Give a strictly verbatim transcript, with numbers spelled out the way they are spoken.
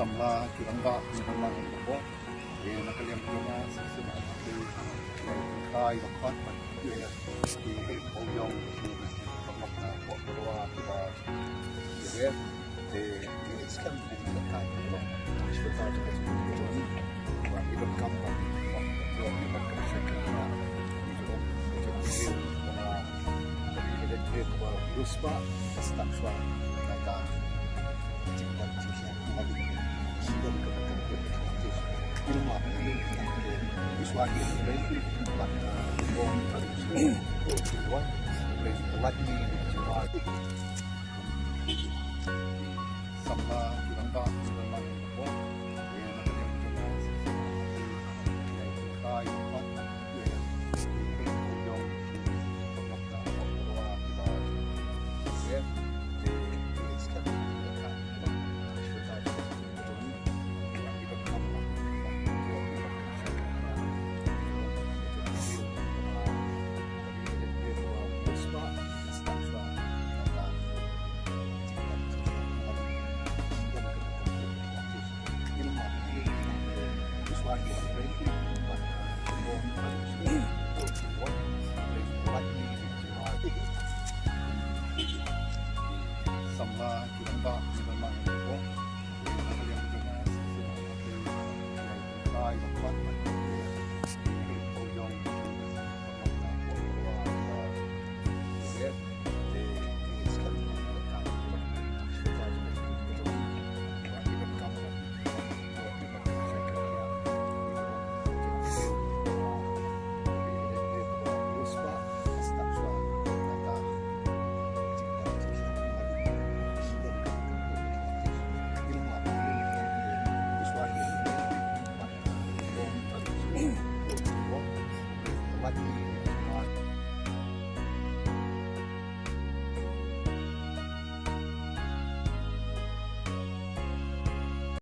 Samla ki rangbah, ki rangbah ki rangbah. Eh, na ka liang jong nga, sa shisien nga kyrpad ïa phi, ïa phi, ïa phi, ïa phi, ïa phi, ïa phi, ïa phi, ïa phi, ïa phi, ïa phi,